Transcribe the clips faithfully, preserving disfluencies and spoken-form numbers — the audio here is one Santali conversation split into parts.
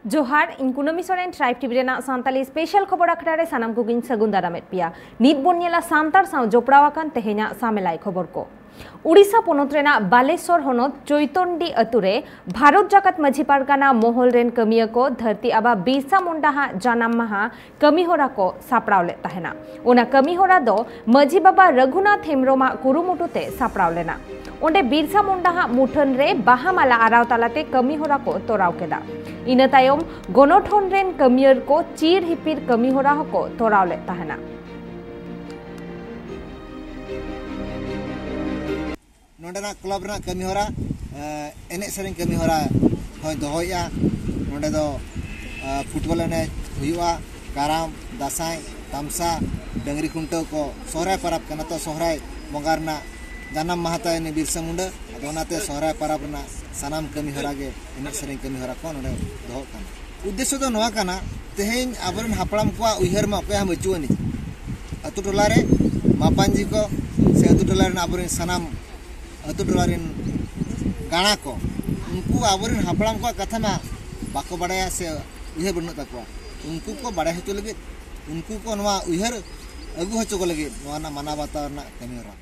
ᱡᱚᱦᱟᱨ, ᱤᱧ ᱠᱩᱱᱟᱹᱢᱤ ᱥᱚᱨᱮᱱ, ᱴᱨᱟᱭᱤᱵᱽ ᱴᱤᱵᱷᱤ ᱨᱮᱱᱟᱜ ᱥᱟᱱᱛᱟᱞᱤ ᱥᱯᱮᱥᱟᱞ ᱠᱷᱚᱵᱚᱨ ᱟᱠᱷᱲᱟ ᱨᱮ ᱥᱟᱱᱟᱢ ᱠᱚᱜᱮᱧ ᱥᱟᱹᱜᱩᱱ ᱫᱟᱨᱟᱢᱮᱫ ᱯᱮᱭᱟ᱾ ᱱᱤᱛ ᱵᱚᱱ ᱧᱮᱞᱟ ᱥᱟᱱᱛᱟᱲ ᱥᱟᱶ ᱡᱚᱯᱲᱟᱣ ᱟᱠᱟᱱ ᱛᱮᱦᱮᱧᱟᱜ ᱥᱟᱢᱮᱞᱟᱭ ᱠᱷᱚᱵᱚᱨ ᱠᱚ᱾ ᱩᱲᱤᱥᱥᱟ ᱯᱚᱱᱚᱛ ᱨᱮᱱᱟᱜ ᱵᱟᱞᱮᱥᱚᱨ ᱦᱚᱱᱚᱛ ᱪᱳᱭᱛᱚᱱᱰᱤ ᱟᱹᱛᱩ ᱨᱮ ᱵᱷᱟᱨᱚᱛ ᱡᱟᱠᱟᱛ ᱢᱟᱹᱡᱷᱤ ᱯᱟᱨᱜᱟᱱᱟ ᱢᱚᱦᱚᱞ ᱨᱮᱱ ᱠᱟᱹᱢᱤᱭᱟᱹ ᱠᱚ ᱫᱷᱟᱹᱨᱛᱤ ᱟᱵᱟ ᱵᱤᱨᱥᱟ ᱢᱩᱱᱰᱟ ᱦᱟᱜ ᱡᱟᱱᱟᱢ ᱢᱟᱦᱟ ᱠᱟᱹᱢᱤ ᱦᱚᱨᱟ ᱠᱚ ᱥᱟᱯᱲᱟᱣ ᱞᱮᱫ ᱛᱟᱦᱮᱱᱟ᱾ ᱚᱱᱟ ᱠᱟᱹᱢᱤ ᱦᱚᱨᱟ ᱫᱚ ᱢᱟᱹᱡᱷᱤ ᱵᱟᱵᱟ ᱨᱟᱹᱜᱷᱩᱱᱟᱛᱷ ᱦᱮᱢᱵᱨᱚᱢᱟᱜ ᱠᱩᱨᱩᱢᱩᱴᱩ ᱛᱮ ᱥᱟᱯᱲᱟᱣ ᱞᱮᱱᱟ᱾ ᱚᱸᱰᱮ ᱵᱤᱨᱥᱟ ᱢᱩᱱᱰᱟ ᱦᱟᱜ ᱢᱩᱴᱷᱟᱹᱱ ᱨᱮ ᱵᱟᱦᱟ ᱢᱟᱞᱟ ᱟᱨᱟᱣ ᱛᱟᱞᱟᱛᱮ ᱠᱟᱹᱢᱤ ᱦᱚᱨᱟ ᱠᱚ ᱛᱚᱨᱟᱣ ᱠᱮᱫᱟ᱾ ᱤᱱᱟᱹ ᱛᱟᱭᱚᱢ ᱜᱚᱱᱚᱴᱷᱚᱱ ᱨᱮᱱ ᱠᱟᱹᱢᱤᱭᱟᱹ ᱠᱚ ᱪᱤᱨ ᱦᱤᱯᱤᱨ ᱠᱟᱹᱢᱤ ᱦᱚᱨᱟ ᱦᱚᱸᱠᱚ ᱛᱚᱨᱟᱣ ᱞᱮᱫ ᱛᱟᱦᱮᱱᱟ᱾ ᱱᱚᱰᱮᱱᱟᱜ ᱠᱞᱟᱵᱽ ᱨᱮᱱᱟᱜ ᱠᱟᱹᱢᱤ ᱦᱚᱨᱟ, ᱮ, ᱮᱱᱮᱡ ᱥᱮᱨᱮᱧ ᱠᱟᱹᱢᱤ ᱦᱚᱨᱟ ᱦᱚᱸᱭ ᱫᱚᱦᱚᱭᱮᱫᱼᱟ᱾ ᱱᱚᱰᱮ ᱫᱚ, ᱮ, ᱯᱷᱩᱴᱵᱚᱞ ᱮᱱᱮᱡ ᱦᱩᱭᱩᱜᱼᱟ, ᱠᱟᱨᱟᱢ, ᱫᱟᱸᱥᱟᱭ, ᱛᱟᱢᱥᱟ, ᱰᱟᱹᱝᱨᱤ ᱠᱷᱩᱱᱴᱟᱹᱣ ᱠᱚ, ᱥᱚᱦᱨᱟᱭ ᱯᱚᱨᱚᱵᱽ ᱠᱟᱱᱟ ᱛᱚ, ᱥᱚᱦᱨᱟᱭ ᱵᱚᱸᱜᱟ ᱨᱮᱱᱟᱜ ᱡᱟᱱᱟᱢ ᱢᱟᱦᱟ ᱛᱟᱭ ᱩᱱᱤ ᱵᱤᱨᱥᱟ ᱢᱩᱱᱰᱟᱹ᱾ ᱟᱫᱚ ᱚᱱᱟᱛᱮ ᱥᱚᱦᱨᱟᱭ ᱯᱚᱨᱚᱵᱽ ᱨᱮᱱᱟᱜ ᱥᱟᱱᱟᱢ ᱠᱟᱹᱢᱤ ᱦᱚᱨᱟ ᱜᱮ, ᱮᱱᱮᱡ ᱥᱮᱨᱮᱧ ᱠᱟᱹᱢᱤ ᱦᱚᱨᱟ ᱠᱚ ᱱᱚᱰᱮ ᱫᱚᱦᱚᱜ ᱠᱟᱱᱟ᱾ ᱩᱫᱽᱫᱮᱥᱥᱚ ᱫᱚ ᱱᱚᱣᱟ ᱠᱟᱱᱟ, ᱛᱮᱦᱮᱧ ᱟᱵᱚᱨᱮᱱ ᱦᱟᱯᱲᱟᱢ ᱠᱚᱣᱟᱜ ᱩᱭᱦᱟᱹᱨ ᱢᱟ ᱚᱠᱚᱭᱟᱜ ᱦᱚᱸ ᱵᱟᱹᱪᱩᱜ ᱟᱹᱱᱤᱡ᱾ ᱟᱹᱛᱩ ᱴᱚᱞᱟ ᱨᱮ ᱢᱟᱯᱟᱧᱡᱤ ᱠᱚ ᱥᱮ ᱟᱹᱛᱩ ᱴᱚᱞᱟ ᱨᱮᱱ ᱟᱵᱚᱨᱮᱱ ᱥᱟᱱᱟᱢ ᱟᱹᱛᱩ ᱴᱚᱞᱟ ᱨᱮᱱ ᱜᱟᱬᱟ ᱠᱚ, ᱩᱱᱠᱩ ᱟᱵᱚᱨᱮᱱ ᱦᱟᱯᱲᱟᱢ ᱠᱚᱣᱟᱜ ᱠᱟᱛᱷᱟ ᱢᱟ ᱵᱟᱠᱚ ᱵᱟᱲᱟᱭᱟ ᱥᱮ ᱩᱭᱦᱟᱹᱨ ᱵᱟᱹᱱᱩᱜ ᱛᱟᱠᱚᱣᱟ᱾ ᱩᱱᱠᱩ ᱠᱚ ᱵᱟᱲᱟᱭ ᱦᱚᱪᱚ ᱞᱟᱹᱜᱤᱫ, ᱩᱱᱠᱩ ᱠᱚ ᱱᱚᱣᱟ ᱩᱭᱦᱟᱹᱨ ᱟᱹᱜᱩ ᱦᱚᱪᱚ ᱠᱚ ᱞᱟᱹᱜᱤᱫ ᱱᱚᱣᱟ ᱨᱮᱱᱟᱜ ᱢᱟᱱᱟᱣ ᱵᱟᱛᱟᱣ ᱨᱮᱱᱟᱜ ᱠᱟᱹᱢᱤ ᱦᱚᱨᱟ᱾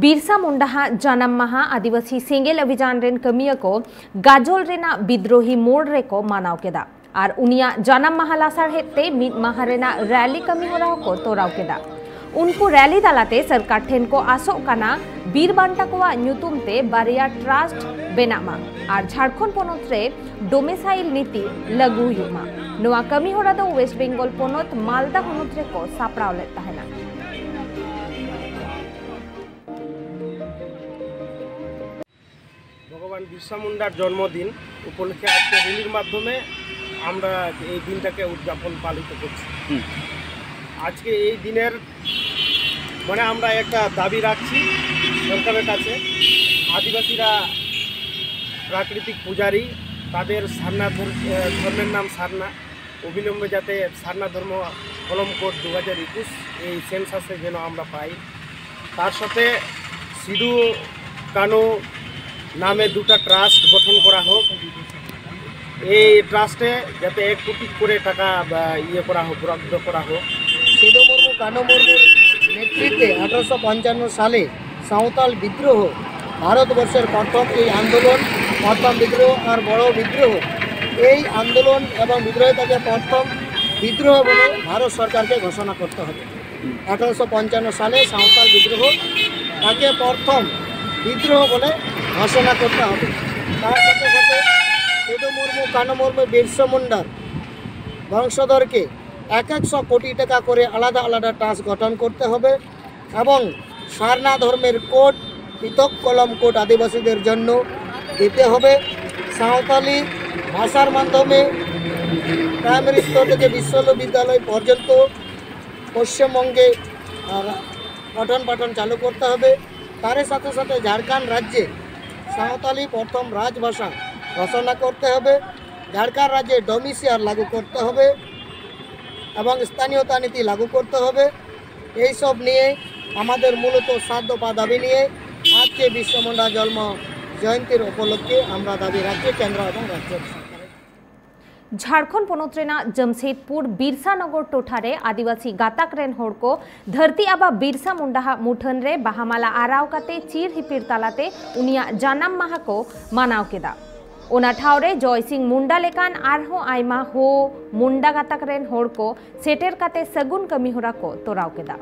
ᱵᱤᱨᱥᱟ ᱢᱩᱱᱰᱟ ᱦᱟᱜ ᱡᱟᱱᱟᱢ ᱢᱟᱦᱟ ᱟᱹᱫᱤᱵᱟᱹᱥᱤ ᱥᱮᱸᱜᱮᱞ ᱚᱵᱷᱤᱡᱟᱱ ᱨᱮᱱ ᱠᱟᱹᱢᱤᱭᱟᱹ ᱠᱚ ᱜᱟᱡᱚᱞ ᱨᱮᱱᱟᱜ ᱵᱤᱫᱽᱨᱳᱦᱤ ᱢᱳᱲ ᱨᱮᱠᱚ ᱢᱟᱱᱟᱣ ᱠᱮᱫᱟ ᱟᱨ ᱩᱱᱤᱭᱟᱜ ᱡᱟᱱᱟᱢ ᱢᱟᱦᱟ ᱞᱟᱥᱟᱲᱦᱮᱫ ᱛᱮ ᱢᱤᱫ ᱢᱟᱦᱟ ᱨᱮᱱᱟᱜ ᱨᱮᱞᱤ ᱠᱟᱹᱢᱤ ᱦᱚᱨᱟ ᱦᱚᱸᱠᱚ ᱛᱚᱨᱟᱣ ᱠᱮᱫᱟ᱾ ᱩᱱᱠᱩ ᱨᱮᱞᱤ ᱛᱟᱞᱟᱛᱮ ᱥᱚᱨᱠᱟᱨ ᱴᱷᱮᱱ ᱠᱚ ᱟᱥᱚᱜ ᱠᱟᱱᱟ ᱵᱤᱨ ᱵᱟᱱᱴᱟ ᱠᱚᱣᱟᱜ ᱧᱩᱛᱩᱢ ᱛᱮ ᱵᱟᱨᱭᱟ ᱴᱨᱟᱥᱴ ᱵᱮᱱᱟᱜ ᱢᱟ ᱟᱨ ᱡᱷᱟᱲᱠᱷᱚᱸᱰ ᱯᱚᱱᱚᱛ ᱨᱮ ᱰᱳᱢᱮᱥᱟᱭᱤᱞ ᱱᱤᱛᱤ ᱞᱟᱹᱜᱩ ᱦᱩᱭᱩᱜ ᱢᱟ᱾ ᱱᱚᱣᱟ ᱠᱟᱹᱢᱤ ᱦᱚᱨᱟ ᱫᱚ ᱳᱭᱮᱥᱴ ᱵᱮᱝᱜᱚᱞ ᱯᱚᱱᱚᱛ ᱢᱟᱞᱫᱟ ᱦᱚᱱᱚᱛ ᱨᱮᱠᱚ ᱥᱟᱯᱲᱟᱣ ᱞᱮᱫ ᱛᱟᱦᱮᱱᱟ᱾ ভগবান বিরসা মুন্ডার জন্মদিন উপলক্ষে আজকে র্যালির মাধ্যমে আমরা এই দিনটাকে উদযাপন পালিত করছি। আজকে এই দিনের মানে আমরা একটা দাবি রাখছি সরকারের কাছে। আদিবাসীরা প্রাকৃতিক পূজারী, তাদের সারনা ধর- আহ, ধর্মের নাম সারনা। অবিলম্বে যাতে সারনা ধর্ম কলম কোড দু হাজার একুশ এই সেন্সাসে যেন আমরা পাই। তার সাথে সিধু কানু নামে দুটো ট্রাস্ট গঠন করা হোক। এই ট্রাস্টে যাতে এক কোটি করে টাকা বা, ইয়ে করা হোক, বরাদ্দ করা হোক। সিধু মুর্মু, কানু মুর্মুর নেতৃত্বে আঠারোশো পঞ্চান্ন সালে সাঁওতাল বিদ্রোহ, ভারতবর্ষের প্রথম এই আন্দোলন, প্রথম বিদ্রোহ আর বড় বিদ্রোহ, এই আন্দোলন এবং বিদ্রোহে তাকে প্রথম বিদ্রোহ বলে ভারত সরকারকে ঘোষণা করতে হবে। আঠারোশো পঞ্চান্ন সালে সাঁওতাল বিদ্রোহ, তাকে প্রথম বিদ্রোহ বলে ঘোষণা করতে হবে। তার সাথে সাথে সিধু মুর্মু, কানু মুর্মু, বিরসা মুন্ডার বংশধরকে এক একশো কোটি টাকা করে আলাদা আলাদা ট্রাস্ট গঠন করতে হবে এবং সারনা ধর্মের কোড, পৃথক কলম কোড আদিবাসীদের জন্য দিতে হবে। সাঁওতালি ভাষার মাধ্যমে প্রাইমারি স্তর থেকে বিশ্ববিদ্যালয় পর্যন্ত পশ্চিমবঙ্গে, আহ, পঠন পাঠন চালু করতে হবে। তার সাথে সাথে ঝাড়খণ্ড রাজ্যে সাঁওতালি প্রথম রাজভাষা ঘোষণা করতে হবে। ঝাড়খণ্ড রাজ্যে ডোমিসিয়ার লাগু করতে হবে এবং স্থানীয়তা নীতি লাগু করতে হবে। এইসব নিয়ে আমাদের মূলত সাত দফা দাবি নিয়ে আজকে বিরসা মুন্ডা জন্ম জয়ন্তীর উপলক্ষে আমরা দাবি রাখছি কেন্দ্র এবং রাজ্য সরকারের। ᱡᱷᱟᱲᱠᱷᱚᱸᱰ ᱯᱚᱱᱚᱛ ᱨᱮᱱᱟᱜ ᱡᱟᱢᱥᱮᱫᱽᱯᱩᱨ ᱵᱤᱨᱥᱟᱱᱚᱜᱚᱨ ᱴᱚᱴᱷᱟ ᱨᱮ ᱟᱹᱫᱤᱵᱟᱹᱥᱤ ᱜᱟᱛᱟᱠ ᱨᱮᱱ ᱦᱚᱲ ᱠᱚ ᱫᱷᱟᱹᱨᱛᱤ ᱟᱵᱟ ᱵᱤᱨᱥᱟ ᱢᱩᱱᱰᱟᱦᱟᱜ ᱢᱩᱴᱷᱟᱹᱱ ᱨᱮ ᱵᱟᱦᱟ ᱢᱟᱞᱟ ᱟᱨᱟᱣ ᱠᱟᱛᱮ ᱪᱤᱨ ᱦᱤᱯᱤᱲ ᱛᱟᱞᱟᱛᱮ ᱩᱱᱤᱭᱟᱜ ᱡᱟᱱᱟᱢ ᱢᱟᱦᱟ ᱠᱚ ᱢᱟᱱᱟᱣ ᱠᱮᱫᱟ᱾ ᱚᱱᱟ ᱴᱷᱟᱶ ᱨᱮ ᱡᱚᱭ ᱥᱤᱝ ᱢᱩᱱᱰᱟ ᱞᱮᱠᱟᱱ ᱟᱨᱦᱚᱸ ᱟᱭᱢᱟ ᱦᱳ ᱢᱩᱱᱰᱟ ᱜᱟᱛᱟᱠ ᱨᱮᱱ ᱦᱚᱲ ᱠᱚ ᱥᱮᱴᱮᱨ ᱠᱟᱛᱮ ᱥᱟᱹᱜᱩᱱ ᱠᱟᱹᱢᱤ ᱦᱚᱨᱟ ᱠᱚ ᱛᱚᱨᱟᱣ ᱠᱮᱫᱟ᱾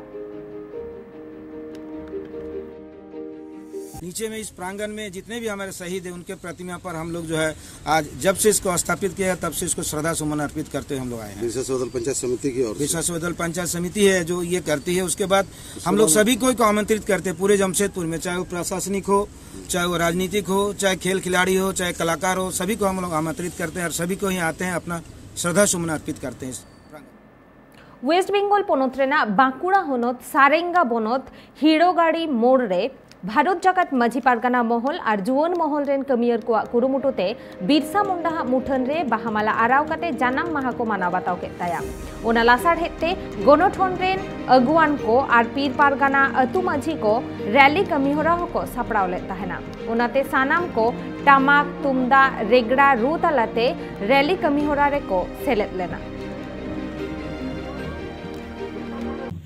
नीचे में इस प्रांगण में जितने भी हमारे शहीद हैं, उनके प्रतिमा पर हम लोग जो है, आज जब से इसको स्थापित किया है, तब से इसको श्रद्धा सुमन अर्पित करते हुए हम लोग आए हैं। बिरसा सौदल पंचायत समिति की ओर से। बिरसा सौदल पंचायत समिति है जो ये करती है। उसके बाद हम लोग सभी को, को आमंत्रित करते हैं, पूरे जमशेदपुर में, चाहे वो प्रशासनिक हो, चाहे वो राजनीतिक हो, चाहे खेल खिलाड़ी हो, चाहे कलाकार हो, सभी को हम लोग आमंत्रित करते हैं और सभी को ही आते हैं, अपना श्रद्धा सुमन अर्पित करते हैं इस प्रांगण में। ᱳᱭᱮᱥᱴ ᱵᱮᱝᱜᱚᱞ ᱯᱚᱱᱚᱛ ᱨᱮᱱᱟᱜ ᱵᱟᱸᱠᱩᱲᱟ ᱦᱚᱱᱚᱛ ᱥᱟᱨᱮᱝᱜᱟ ᱵᱚᱱᱚᱛ ᱦᱤᱲᱳᱜᱟᱲᱤ ᱢᱳᱲ ᱨᱮ ᱵᱷᱟᱨᱚᱛ ᱡᱟᱠᱟᱛ ᱢᱟᱹᱡᱷᱤ ᱯᱟᱨᱜᱟᱱᱟ ᱢᱚᱦᱚᱞ ᱟᱨ ᱡᱩᱣᱟᱹᱱ ᱢᱚᱦᱚᱞ ᱨᱮᱱ ᱠᱟᱹᱢᱤᱭᱟᱹᱨ ᱠᱚᱣᱟᱜ ᱠᱩᱨᱩᱢᱩᱴᱩ ᱛᱮ ᱵᱤᱨᱥᱟ ᱢᱩᱱᱰᱟ ᱦᱟᱜ ᱢᱩᱴᱷᱟᱹᱱ ᱨᱮ ᱵᱟᱦᱟ ᱢᱟᱞᱟ ᱟᱨᱟᱣ ᱠᱟᱛᱮ ᱡᱟᱱᱟᱢ ᱢᱟᱦᱟ ᱠᱚ ᱢᱟᱱᱟᱣ ᱵᱟᱛᱟᱣ ᱠᱮᱫ ᱛᱟᱭᱟ᱾ ᱚᱱᱟ ᱞᱟᱥᱟᱲᱦᱮᱫ ᱛᱮ ᱜᱚᱱᱚᱴᱷᱚᱱ ᱨᱮᱱ ᱟᱹᱜᱩᱣᱟᱱ ᱠᱚ ᱟᱨ ᱯᱤᱨ ᱯᱟᱨᱜᱟᱱᱟ ᱟᱹᱛᱩ ᱢᱟᱹᱡᱷᱤ ᱠᱚ ᱨᱮᱞᱤ ᱠᱟᱹᱢᱤᱦᱚᱨᱟ ᱦᱚᱸᱠᱚ ᱥᱟᱯᱲᱟᱣ ᱞᱮᱫ ᱛᱟᱦᱮᱱᱟ᱾ ᱚᱱᱟᱛᱮ ᱥᱟᱱᱟᱢ ᱠᱚ ᱴᱟᱢᱟᱠ, ᱛᱩᱢᱫᱟᱜ, ᱨᱮᱜᱽᱲᱟ ᱨᱩ ᱛᱟᱞᱟᱛᱮ ᱨᱮᱞᱤ ᱠᱟᱹᱢᱤᱦᱚᱨᱟ ᱨᱮᱠᱚ ᱥᱮᱞᱮᱫ ᱞᱮᱱᱟ᱾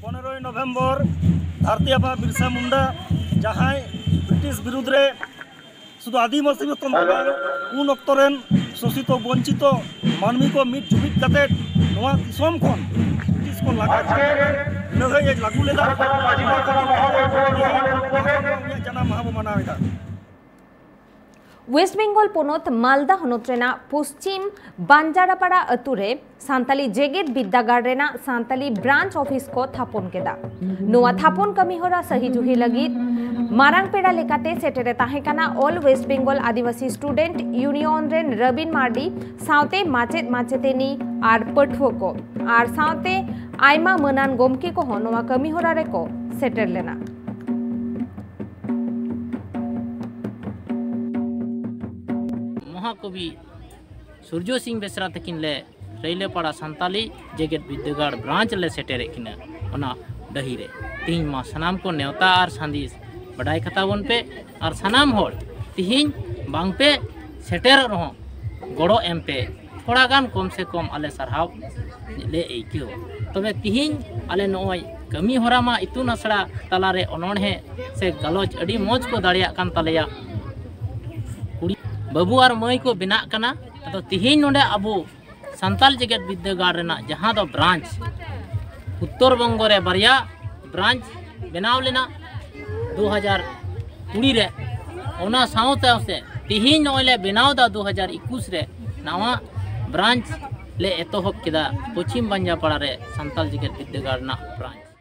ᱯᱚᱱᱮᱨᱚᱭ ᱱᱚᱵᱷᱮᱢᱵᱚᱨ ᱫᱷᱟᱹᱨᱛᱤ ᱟᱵᱟ ᱵᱤᱨᱥᱟ ᱢᱩᱱᱰᱟ ᱡᱟᱦᱟᱸᱭ ᱵᱨᱤᱴᱤᱥ ᱵᱤᱨᱩᱫᱽ ᱨᱮ ᱥᱩᱫᱷᱩ ᱟᱹᱫᱤᱵᱟᱹᱥᱤ ᱦᱚᱛᱚᱱ ᱫᱚ ᱵᱟᱝ, ᱩᱱ ᱚᱠᱛᱚ ᱨᱮᱱ ᱥᱳᱥᱤᱛᱚ ᱵᱚᱧᱪᱤᱛᱚ ᱢᱟᱹᱱᱢᱤ ᱠᱚ ᱢᱤᱫ ᱡᱩᱢᱤᱫ ᱠᱟᱛᱮ ᱱᱚᱣᱟ ᱫᱤᱥᱚᱢ ᱠᱷᱚᱱ ᱵᱨᱤᱴᱤᱥ ᱠᱚ ᱞᱟᱜᱟ ᱞᱟᱹᱲᱦᱟᱹᱭ ᱮ ᱞᱟᱹᱜᱩ ᱞᱮᱫᱟ᱾ ᱩᱱᱤᱭᱟᱜ ᱡᱟᱱᱟᱢ ᱢᱟᱦᱟ ᱵᱚ ᱢᱟᱱᱟᱣ ᱮᱫᱟ᱾ ᱣᱮᱥᱴ ᱵᱮᱝᱜᱚᱞ ᱯᱚᱱᱚᱛ ᱢᱟᱞᱫᱟ ᱦᱚᱱᱚᱛ ᱨᱮᱱᱟᱜ ᱯᱚᱥᱪᱤᱢ ᱵᱟᱱᱡᱟᱨᱟᱯᱟᱲᱟ ᱟᱹᱛᱩ ᱨᱮ ᱥᱟᱱᱛᱟᱞᱤ ᱡᱮᱜᱮᱛ ᱵᱤᱨᱫᱟᱹᱜᱟᱲ ᱨᱮᱱᱟᱜ ᱥᱟᱱᱛᱟᱞᱤ ᱵᱨᱟᱧᱪ ᱚᱯᱷᱤᱥ ᱠᱚ ᱛᱷᱟᱯᱚᱱ ᱠᱮᱫᱟ᱾ ᱱᱚᱣᱟ ᱛᱷᱟᱯᱚᱱ ᱠᱟᱹᱢᱤ ᱦᱚᱨᱟ ᱥᱟᱹᱦᱤ ᱡᱩᱦᱤ ᱞᱟᱹᱜᱤᱫ ᱢᱟᱨᱟᱝ ᱯᱮᱲᱟ ᱞᱮᱠᱟᱛᱮ ᱥᱮᱴᱮᱨᱮ ᱛᱟᱦᱮᱸ ᱠᱟᱱᱟ ᱚᱞ ᱣᱮᱥᱴ ᱵᱮᱝᱜᱚᱞ ᱟᱹᱫᱤᱵᱟᱹᱥᱤ ᱥᱴᱩᱰᱮᱱᱴ ᱤᱭᱩᱱᱤᱭᱚᱱ ᱨᱮᱱ ᱨᱚᱵᱤᱱ ᱢᱟᱨᱰᱤ, ᱥᱟᱶᱛᱮ ᱢᱟᱪᱮᱫ ᱢᱟᱪᱮᱛᱟᱹᱱᱤ ᱟᱨ ᱯᱟᱹᱴᱷᱩᱣᱟᱹ ᱠᱚ, ᱟᱨ ᱥᱟᱶᱛᱮ ᱟᱭᱢᱟ ᱢᱟᱹᱱᱟᱱ ᱜᱚᱢᱠᱮ ᱠᱚᱦᱚᱸ ᱱᱚᱣᱟ ᱠᱟᱹᱢᱤ ᱦᱚᱨᱟ ᱨᱮᱠᱚ ᱥᱮᱴᱮᱨ ᱞᱮᱱᱟ᱾ ᱢᱚᱦᱟᱠᱚᱵᱤ ᱥᱩᱨᱡᱚ ᱥᱤᱝ ᱵᱮᱥᱨᱟ ᱛᱟᱹᱠᱤᱱ ᱞᱮ ᱨᱟᱹᱭᱞᱟᱹᱯᱟᱲᱟ ᱥᱟᱱᱛᱟᱞᱤ ᱡᱮᱜᱮᱛ ᱵᱤᱨᱫᱟᱹᱜᱟᱲ ᱵᱨᱟᱧᱪ ᱞᱮ ᱥᱮᱴᱮᱨᱮᱫ ᱠᱤᱱᱟ ᱚᱱᱟ ᱰᱟᱹᱦᱤ ᱨᱮ᱾ ᱛᱮᱦᱮᱧ ᱢᱟ ᱥᱟᱱᱟᱢ ᱠᱚ ᱱᱮᱣᱛᱟ ᱟᱨ ᱥᱟᱸᱫᱮᱥ ᱵᱟᱰᱟᱭ ᱠᱟᱛᱟ ᱵᱚᱱ ᱯᱮ, ᱟᱨ ᱥᱟᱱᱟᱢ ᱦᱚᱲ ᱛᱮᱦᱮᱧ ᱵᱟᱝ ᱯᱮ ᱥᱮᱴᱮᱨᱚᱜ ᱨᱮᱦᱚᱸ ᱜᱚᱲᱚ ᱮᱢ ᱯᱮ, ᱛᱷᱚᱲᱟ ᱜᱟᱱ ᱠᱚᱢ ᱥᱮ ᱠᱚᱢ ᱟᱞᱮ ᱥᱟᱨᱦᱟᱣ ᱞᱮ ᱟᱹᱭᱠᱟᱹᱣᱟ᱾ ᱛᱚᱵᱮ ᱛᱤᱦᱤᱧ ᱟᱞᱮ ᱱᱚᱜᱼᱚᱭ ᱠᱟᱹᱢᱤ ᱦᱚᱨᱟ ᱢᱟ ᱤᱛᱩᱱ ᱟᱥᱲᱟ ᱛᱟᱞᱟᱨᱮ ᱚᱱᱚᱬᱦᱮ ᱥᱮ ᱜᱟᱞᱚᱪ ᱟᱹᱰᱤ ᱢᱚᱡᱽ ᱠᱚ ᱫᱟᱲᱮᱭᱟᱜ ᱠᱟᱱ ᱛᱟᱞᱮᱭᱟ᱾ ᱠᱩᱲᱤ ᱵᱟᱹᱵᱩ ᱟᱨ ᱢᱟᱹᱭ ᱠᱚ ᱵᱮᱱᱟᱜ ᱠᱟᱱᱟ᱾ ᱟᱫᱚ ᱛᱤᱦᱤᱧ ᱱᱚᱰᱮ ᱟᱵᱚ ᱥᱟᱱᱛᱟᱞ ᱡᱮᱜᱮᱛ ᱵᱤᱨᱫᱟᱹᱜᱟᱲ ᱨᱮᱱᱟᱜ ᱡᱟᱦᱟᱸ ᱫᱚ ᱵᱨᱟᱧᱪ, ᱩᱛᱛᱚᱨ ᱵᱚᱝᱜᱚ ᱨᱮ ᱵᱟᱨᱭᱟ ᱵᱨᱟᱧᱪ ᱵᱮᱱᱟᱣ ᱞᱮᱱᱟ ᱫᱩ ᱦᱟᱡᱟᱨ ᱠᱩᱲᱤ ᱨᱮ, ᱚᱱᱟ ᱥᱟᱶ ᱥᱟᱶᱛᱮ ᱛᱤᱦᱤᱧ ᱱᱚᱜᱼᱚᱭ ᱞᱮ ᱵᱮᱱᱟᱣ ᱮᱫᱟ ᱫᱩ ᱦᱟᱡᱟᱨ ᱮᱠᱩᱥ ᱨᱮ ᱱᱟᱣᱟ ᱵᱨᱟᱧᱪ ᱞᱮ ᱮᱛᱚᱦᱚᱵ ᱠᱮᱫᱟ ᱯᱚᱪᱷᱤᱢ ᱵᱟᱧᱡᱟᱯᱟᱲᱟ ᱨᱮ ᱥᱟᱱᱛᱟᱞ ᱡᱮᱜᱮᱛ ᱵᱤᱨᱫᱟᱹᱜᱟᱲ ᱨᱮᱱᱟᱜ ᱵᱨᱟᱧᱪ᱾